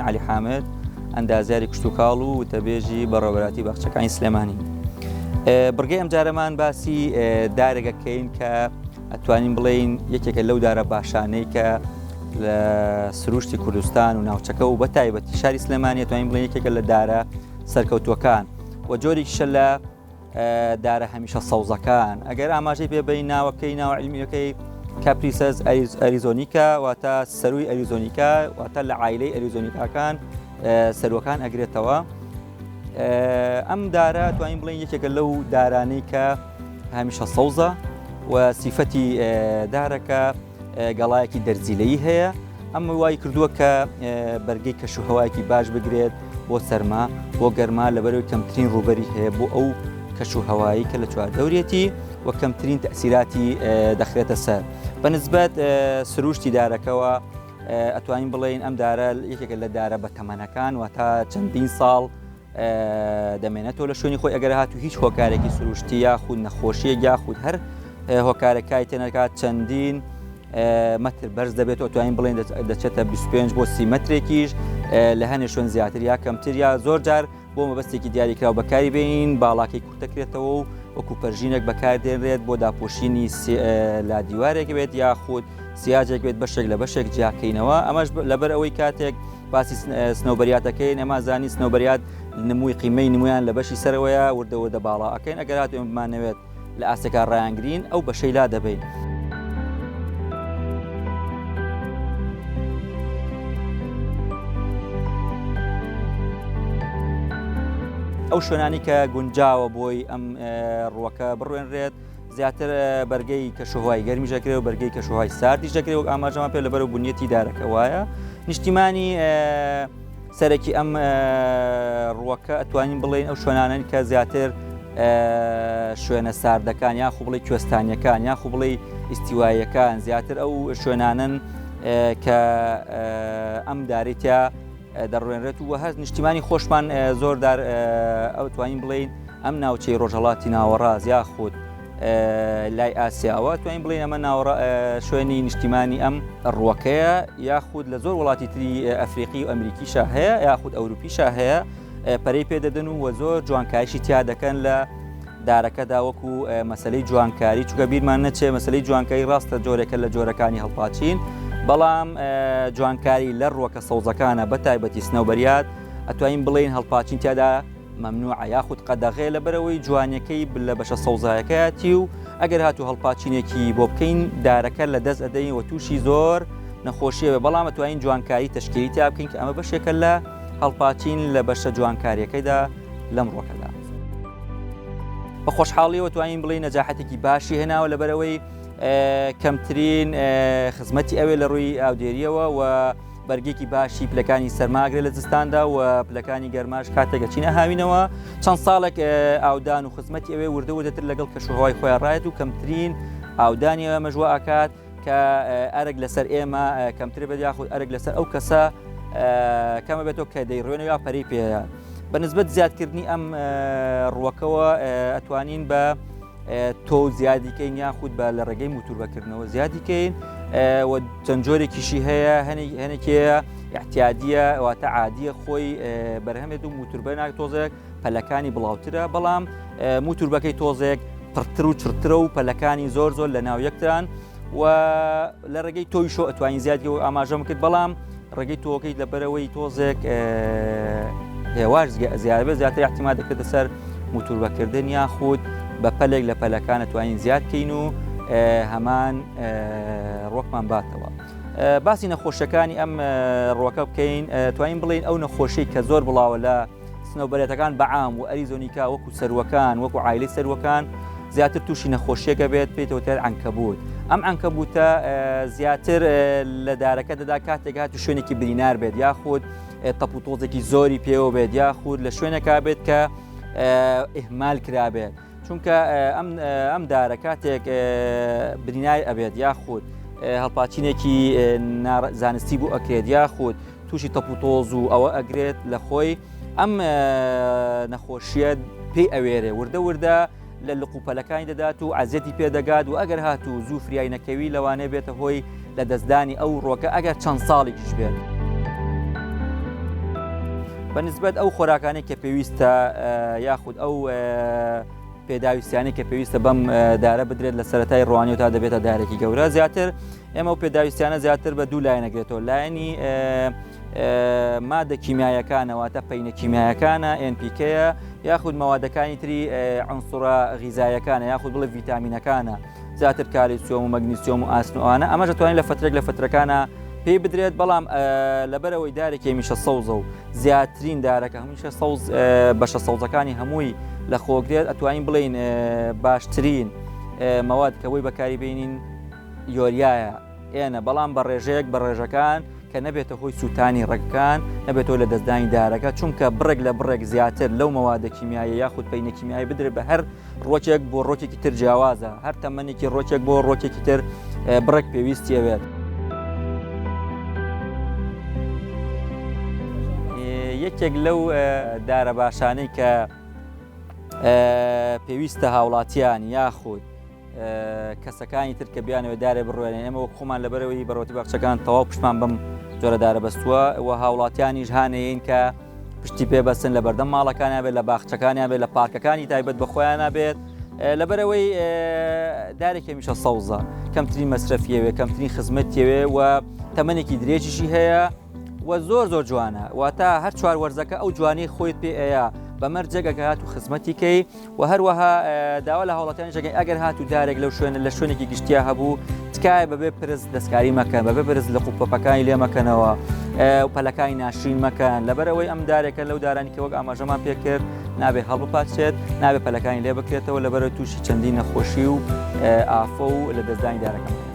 عەلی حامد، ئەندازیاری کشتوکاڵ و وتەبێژی بەڕێوەبەرایەتی باخچەکانی سلێمانی. بڕگەی ئەمجارەمان باسی دارێک ئەکەین کە ئەتوانین بڵێین یەکێکە لەو دارە باشانەی کە لە سروشتی کوردستان و ناوچەکە و بە تایبەتی شاری سلێمانی ئەتوانین بڵێین یەکێکە لە دارە سەرکەوتووەکان و جۆرێکیشە لە دارە هەمیشە سەوزەکان ئەگەر ئاماژەی پێ بەین ناوەکەی ناوە علمیەکەی Cupressus arizonica واتە سەروی ئەریزۆنیکا واتە لە عایلەی ئەریزۆنیکاکان سەروەکان ئەگرێتەوە ئەم دارە توانین بڵێن یەکێکە لەو دارانەی کە هەمیشە سەوزە و سیفەتی دارەکە گەڵایەکی دەرزیلەیی هەیە ئەم وای کردووە کە بەرگەی کەش و هەوایەکی باش بگرێت بۆ سەرما بۆ گەرما لەبەرەوەی کەمترین ڕووبەری هەیە بۆ ئەو کەش و هەوایی کە لە چواردەورێتی و کەمترین تەسیراتی دەخرێتە سەر بە نسبەت سروشتی دارەکەوە ئەتوانین بڵێین ئەم دارە یەکێکە لە دارە بە تەمەنەکان واتە چەندین ساڵ دەمێنێتەوە لە شوێنی خۆی ئەگەر هاتو هیچ هۆکارێکی سروشتی یاخود نەخۆشیەک یاخود هەر هۆکارەکای تێنەکات چەندین مەتر بەرز دەبێت و توانین بڵێن دەچێتە 25 بۆ 30 مەترێکیش لە هەنێ شوێن زیاتر یا کەمتر یا زۆر جار بۆ مەبەستێکی دیاریکراو بەکاری بێنین باڵاکەی کورتەکرێتەوە و وەکو پەرژینێک بەکاردێنرێت بۆ داپۆشینی لا دیوارێک بێت یاخود سیاجێک بێت بەشێک لە بەشێک جیاکەینەوە ئەمەش لەبەر ئەوەی کاتێک باسی سنەوبەریاتەکەین ئەمە زانی سنەوبەریات نمووی قیمەی نمویان لە بەشی سەرەوەیە وردە وردە باڵا ئەکەین ئەگەر هاتو ئێمە بمانەوێت لە ئاستێکا ڕایانگرین ئەو بەشەی لا دەبەین. ئەو شوێنانی کە گونجاوە بۆی ئەم ڕووەکە بڕوێنرێت زیاتر بەرگەی کەشوهوای گەرمیش دەکرێت و بەرگەی کەشوهوای ساردیش دەکرێت وەک ئاماژەمان پێ لەبەر و بنیەتی دارەکە وایە نیشتیمانی سەرەکی ئەم ڕووەکە ئەتوانین بڵێین ئەو شوێنانەن کە زیاتر شوێنە ساردەکان یاخو بڵێ کوێستانیەکان یاخو بڵێ ئیستیوایەکان زیاتر ئەو شوێنانن کە ئەم دارێتیا دەڕوێنرێت و هەر نیشتیمانی خۆشمان زۆر دار ئەو توانین بڵین ئەم ناوچەی ڕۆژهەڵاتی ناوەڕاست یاخود لای ئاسیاوە توانین بڵێین ئەمە ناوەڕا شوێنی نیشتیمانی ئەم ڕووەکەیە یاخود لە زۆر وڵاتی تری ئەفریقی و ئەمریکیشا هەیە یاخود ئەوروپیشا هەیە پەرەی پێدەدەن و زۆر جوانکاریشی تیا دەکەن لە دارەکەدا وەکو مەسلەی جوانکاری چونکە بیرمان نەچێ مەسلەی جوانکاری ڕاستە جۆرێکە لە جۆرەکانی هەڵپاچین بەڵام جوانکاری لە ڕووەکە سەوزەکانە بە تایبەتی سنەوبەریات ئەتوانین بڵێین هەڵپاچین تیادا مەمنوعە یاخود قەدەغەیە لەبەرئەوەی جوانیەکەی لە بەشە سەوزایەکەیەتی و ئەگەر هاتوو هەڵپاچینێکی بۆ بکەین دارەکە لە دەست ئەدەین و تووشی زۆر نەخۆشیە بێ بەڵام ئەتوانین جوانکاری تەشکیلی تیا بکەین کە ئەمە بەشێکە لە هەڵپاچین لە بەشە جوانکاریەکەیدا لەم ڕۆکەدا. بە خۆشحاڵیەوە توانین بڵێین نەجاحەتێکی باشی هێناوە لەبەرئەوەی کەمترین خزمەتی ئەوێ لە ڕووی ئاودێریەوە و بەرگێکی باشی پلەکانی سەرماگرێ لە زستاندا و پلەکانی گەرماش کاتێک ئەچینە هاوینەوە چەند ساڵێک ئاودان و خزمەتی ئەوێ وردە وردەتر لەگەڵ کەشوهوای خۆیان ڕایەت و کەمترین ئاودانی ئەوێ مەژوە ئاکات کە ئەرک لەسەر ئێمە کەمتر بێت یاخود ئەرک لەسەر ئەو کەسە کەمە بێتەوە کە دەیڕوێنەوە یا پەرەی پێیە بە نسبەت زیادکردنی ئەم ڕووەکەوە ئەتوانین بە تۆ زیادی کەین یاخود بە لە ڕێگەی موتوربەکردنەوە زیادی کەین و چەند جۆرێکیشی هەیە هەنێکەیە احتیادیە واتە عادیە خۆی بەرهەمێت و موتوربە ناک تۆزێک پەلەکانی بڵاوترە بەڵام موتوربەکەی تۆزێک پڕتر و چڕترە و پەلەکانی زۆر زۆر لە ناو یەکتران و لە ڕێگەی تۆی شۆ ئەتوانین زیادی و ئاماژەم کرد بەڵام ڕێگەی تۆکەی لەبەرەوەی تۆزێک هێواش زیادبێت زیاتر احتیما دەکرێتە سەر موتوربەکردن یاخود بە پەلێک لە پەلەکان توانین زیاد کەین و هەمان ڕۆکمان باتەوە. باسی نەخۆشیەکانی ئەم ڕوەکە بکەین توانین بڵین ئەو نەخۆشی کە زۆر بڵاوە لە سنەوبەرێتەکان بەعام و ئەریزۆنیکا وەکو سەروەکان وەکو عایلەی سەروەکان زیاتر تووشی نەخۆشیەکە بێت پێی دەوترێت عەنکەبوت ئەم عەنکەبوتە زیاتر لە دارەکە دەدا کاتێک هات و شوێنێکی برینار بێت یاخود تەپ و تۆزێکی زۆری پێوە بێت یاخود لە شوێنێکا بێت کە ئیهمال کرابێت چونکە ئەم ئەم دارە کاتێک برینای ئەبێت یاخود هەڵپاچینێکی زانستی بۆ ئەکرێت یاخود تووشی تەپ و تۆز و ئەوە ئەگرێت لە خۆی ئەم نەخۆشیە پێی ئەوێرێ وردە وردە لە لق و پەلەکانی دەدات و عەزیەتی پێ دەگات و ئەگەر هاتوو زوو فریای نەکەوی لەوانەیە بێتە هۆی لە دەستدانی ئەو ڕۆکە ئەگەر چەند ساڵێکیش بێت. بە نسبەت ئەو خۆراکانەی کە پێویستە یاخود ئەو پێداویستیانەی کە پێویستە بەم دارە بدرێت لە سەرەتای ڕوانیەوە تا دەبێتە دارێکی گەورە زیاتر ئێمە و پێداویستیانە زیاتر بە دوو لایەنەگرێتەوە لایەنی مادە کیمیایەکانە واتە پەینە کیمیایەکانە NPK یاخود مەوادەکانی تری عنسڕە غیزایەکانە یاخود بڵێ ڤیتامینەکانە زیاتر کالیسیۆم و مەگنیسیۆم و ئاسن و ئەوانە ئەمەش دەتوانین لە فترێک لە فترەکانە پێی بدرێت بەڵام لەبەرەوەی دارێکی هەمیشە سەوزە و زیاترین دارەکە هەمیشە سەوز بەشە سەوزەکانی هەمووی لە خۆگرێت ئەتوانین بڵین باشترین مەواد کە بۆی بەکاری بینین یۆریایە ئێنە بەڵام بە ڕێژەیەک بە ڕێژەکان کە نەبێتە هۆی سووتانی ڕەگەکان نەبێتەوە لە دەستدانی دارەکە چونکە بڕێک لە بڕێک زیاتر لەو مەوادە کیمیایە یاخود پەینە کیمیایی بدرێت بە هەر ڕۆکێک بۆ ڕۆکێکی تر جیاوازە هەر تەمەنێکی ڕۆکێک بۆ ڕۆکێکی تر بڕێک پێویستی ئەوێت. یەکێک لەو دارە باشانەی کە پێویستە هاوڵاتیان یاخود کەسەکانی تر کە بیانەوێت دارێ بڕوێنن ئێمە وەک خۆمان لەبەرەوەی بەڕۆتی باخچەکان تەواو پشتمان بەم جۆرە دارە بەستووە و هاوڵاتیانیش هانەیەین کە پشتی پێ بەستن لە بەردەم ماڵەکانیان بێت لە باخچەکانیان بێت لە پارکەکانی تایبەت بە خۆیانە بێت لەبەرەوەی دارێک هەمیشە سەوزە کەمترین مەسرەفیەوێ کەمترین خزمەتیەوێ و تەمەنێکی درێژیشی هەیە و زۆر زۆر جوانە واتە هەر چوار وەرزەکە ئەو جوانی خۆیت پێ ئەیە بە مەرجێک ئەگەر هات و خزمەتی کەی و هەروەها داوا لە هاوڵاتیانیش دەکەین ئەگەر هات و دارێک لەو شوێنە لە شوێنێکی گشتیا هەبوو تکایە بەبێ پرس دەستکاری مەکەن بەبێ پرس لق و پەپەکانی لێ مەکەنەوە و پەلەکانی ناشرین مەکەن لەبەرئەوەی ئەم دارێکە لەو دارانی کە وەک ئاماژەمان پێکرد نابێ هەڵبپاچێت نابێ پەلەکانی لێ بکرێتەوە لەبەرەوەی تووشی چەندین نەخۆشی و ئافە و لەدەستدانی دارەکە.